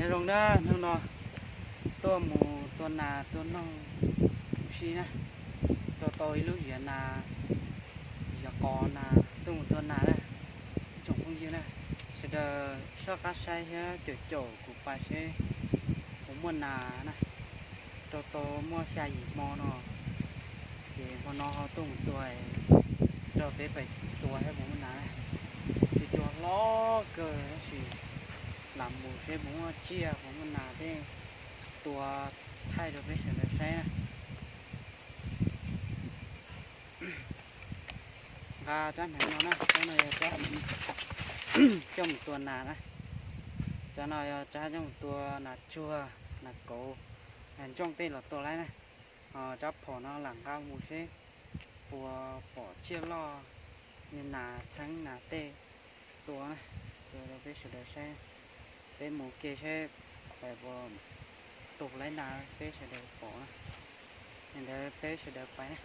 Zoo na, hnub no tuaj mus tua nas tua noog ua si na, rau tau ib lub ziav nas, ziav qos nas tuaj mus tua nas na. Tsoom phooj ywg na, sawv daws soj qab saib thiab caum caum kuv pais seb puas muaj nas na. Rau tau muaj xya yim hmo no, ces hmo no ho tuaj mus tua, rau peb pais tua seb puas muaj nas na. Cua cua hlob kawg tab sis lam mus seb puas muaj tsiaj puas muaj nas tej, tua thaij rau peb sawv daws saib na. Nqa rab hneev no na, rab no yog rab coj mus tua nas na. Rab no yog rab coj mus tua nas tsuag, nas kauv, nas ntsooj tej los tua laib na. Ho rab phom no lam nqa mus seb puas pom tsiaj loj, nas txheeb nas tej tua na, tua rau peb sawv daws saib. Peb mus ke seb puas tua laib nas peb sawv daws pom na. Li ntawd peb sawv daws pais na.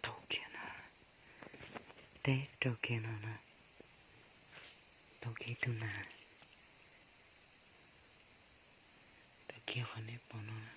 Taug kiag no, teb raug kiag no na, taug kiag ib tug nas, taug kiag qhov nej pom no na.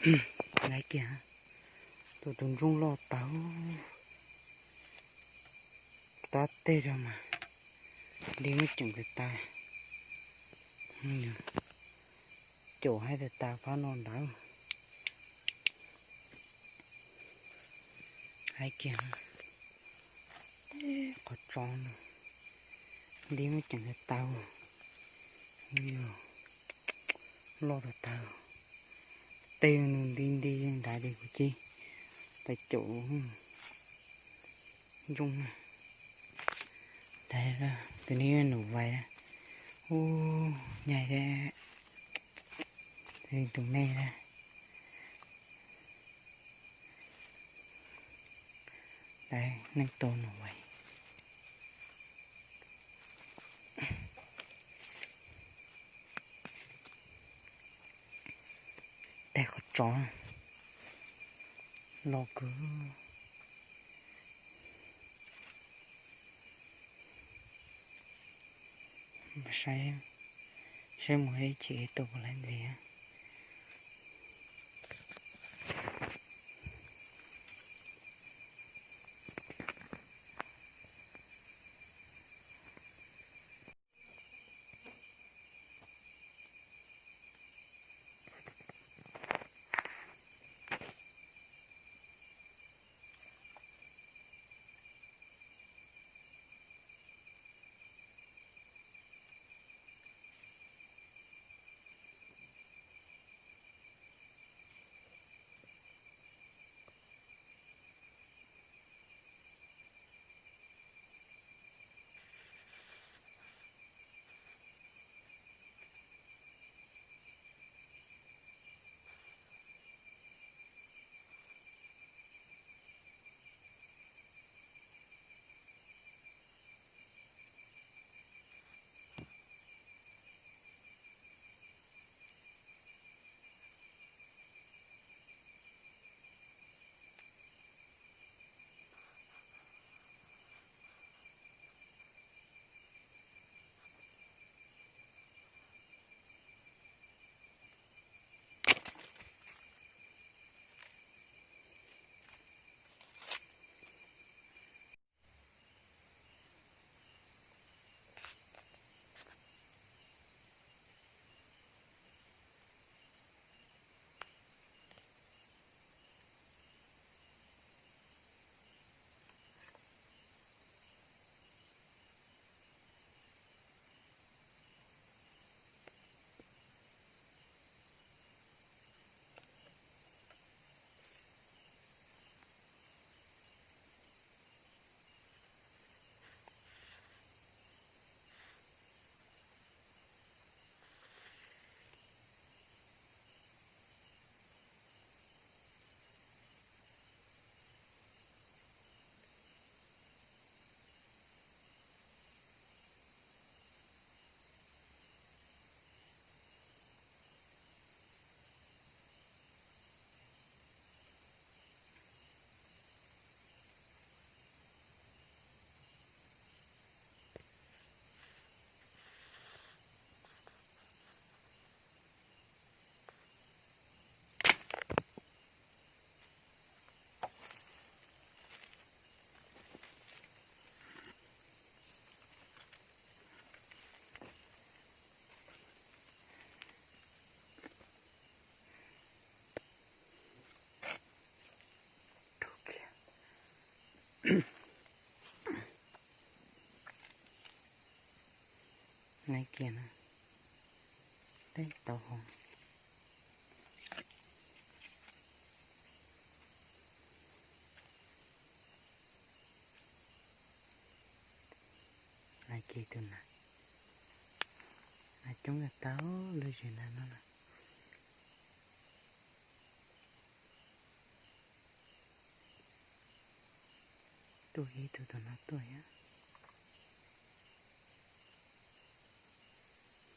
Laiv kiag, tus tus ntsooj loj tawv, tab teg rau mas li muab ceem kawg tas. Caum haib tas tas phab no ntawd. Haib kiag, qhov tso no li muab ceem tas tas, loj tas tas, tej nws nti nti ntawd ces kuv cia li caum ntsooj. Tus no nus vais, ub, nyaij thiab, tus me na. Neej tau nus vais. Tais qhov tso los kawg. Saib, saib mus ib chim tau puas laib ntxiv. Nai kiag na, teb tau hov. Nai kiag tus na, nai coob tau lub zem na no na. Tuaj ib tug tom no tuaj thiab.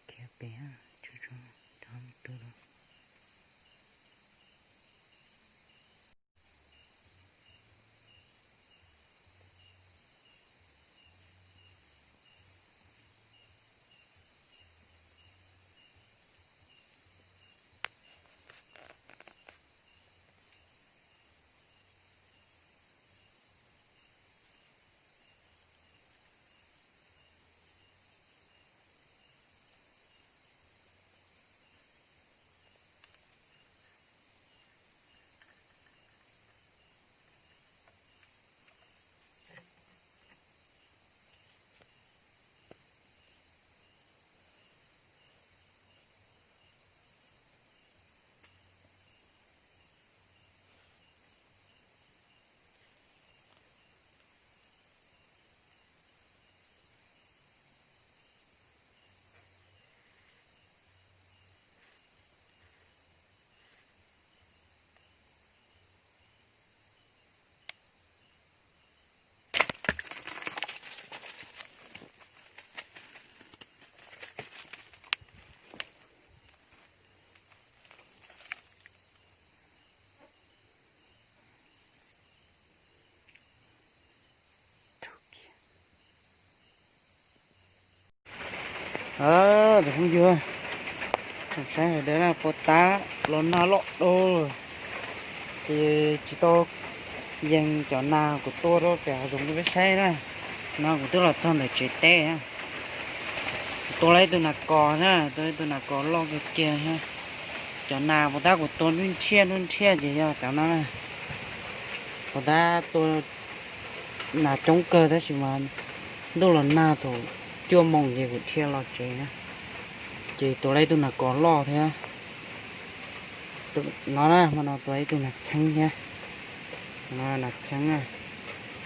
Khiav pem, tsuag tsuag rov mus tus los. Tus phooj ywg, saib sawv daws na, puas tab los nag loj dua, ces tsis tau yees cov nas kuv tua rau pem hav zoov rau peb saib na. No kuv twb los txog ntawm tsev teb na. Kuv tua lawm ib tug nas kos na, tua ib tug nas kos loj kawg kiag thiab. Cov nas puas tab kuv tua nruab nrhiaj nruab nrhiaj ces yog cov no na. Puas tab tua nas coob kawg tab sis mas ntuj los nag thaum cuaj moos ces kuv dhia los tsev na. Ces tua lawm ib tug nas kos loj thiab. No na, hmo no tua ib tug nas txheeb thiab. No nas txheeb na.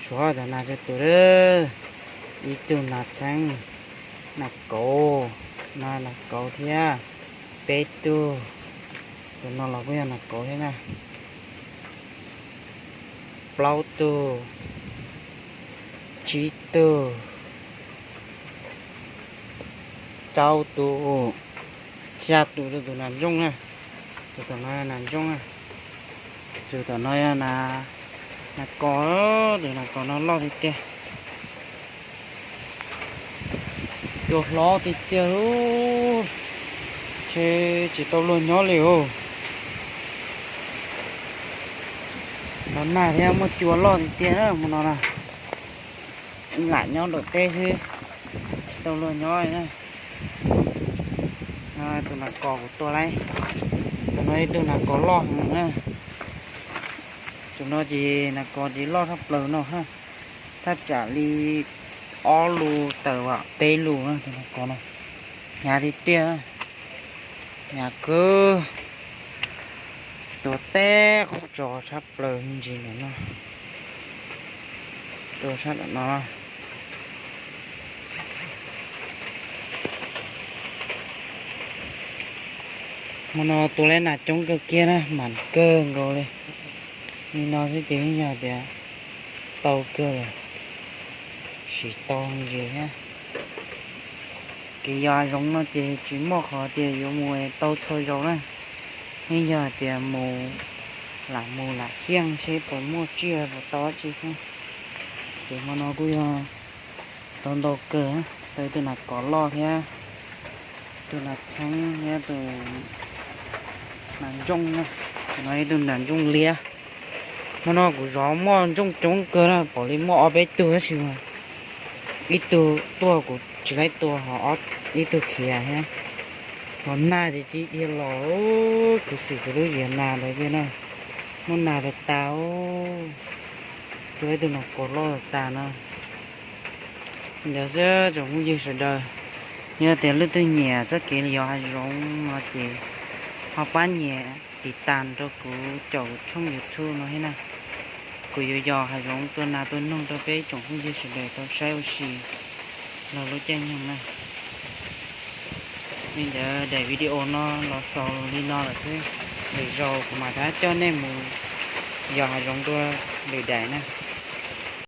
Suav cov nas tsawg tus lawm. Ib tug nas txheeb, nas kauv, no nas kauv thiab. Peb tug, tus no los kuj yog nas kauv thiab na. Plaub tug, tsib tug, rau tus, xya tus rau tus nas ntsooj na. Tus tom no yog nas ntsooj na. Tus tom no yog nas kos, tus nas kos no loj tiag tiag. Cua hlob tiag tiag lub, ntshe tsis tau luag nyob li os. Los nag thiab muaj cua loj tiag tiag na hmo no na. Lam nyob nraum teb xwb, tsis tau luag nyob li na. Tus nas kos kuv tua lawm, tus no ib tug nas kos loj heev na. Tus no ces nas kos ces loj tshaj plaws no na. Thaj tsam li ob lus tawm peb lus na, tus nas kos no hnyav tiag tiag, hnyav kawg. Tua teb qhov tso tshaj plaws me ntsis ntawm no. Tua sab ntawm no. Hmo no tua lawm nas coob kawg kiag na, mam kawg nkaus li. Li no xwb ces yeej yog tias tau kawg lawm, siv tau ntsis thiab. Kev yos hav zoov no ces tsis muaj qhov tias yuav mus tau txhua zaus na, yeej yog tias mus lam mus lam xyeej seb puas muaj tsiaj puas tau dab tsi xwb. Ces hmo no kuj yog tau ntau kawg, tau ib tug nas kos loj thiab, tus nas txheeb thiab tus nas ntsooj na, no ib tug nas ntsooj liab. Hmo no kuv zov muaj ntsooj coob kawg na, pom li muaj ob peb tug tab sis mas ib tug tuaj kuv tsis laib tua, ho ib tug khiav thiab. Ho nag ces cia dhia los, kuv xim kuv lub ziav nas ntawd thiab na, muaj nas tas tas. Tua ib tug nas kos loj tas tas no. Ntawd xwb tsoom phooj ywg sawv daws, yog tias leej twg nyiam txoj kev yos hav zoov no ces ho pab nias tiv tas rau kuv caum kuv tshooj YouTube no thiab na. Kuv yuav yos hav zoov tua nas tua noog rau peb tsoom phooj ywg sawv daws tau saib ua si los lub caij nyoog na. Li ntawd daim video no los xaus li no lawm xwb, lwm zaus kuv mam rov coj nej mus yos hav zoov dua lwm daim na.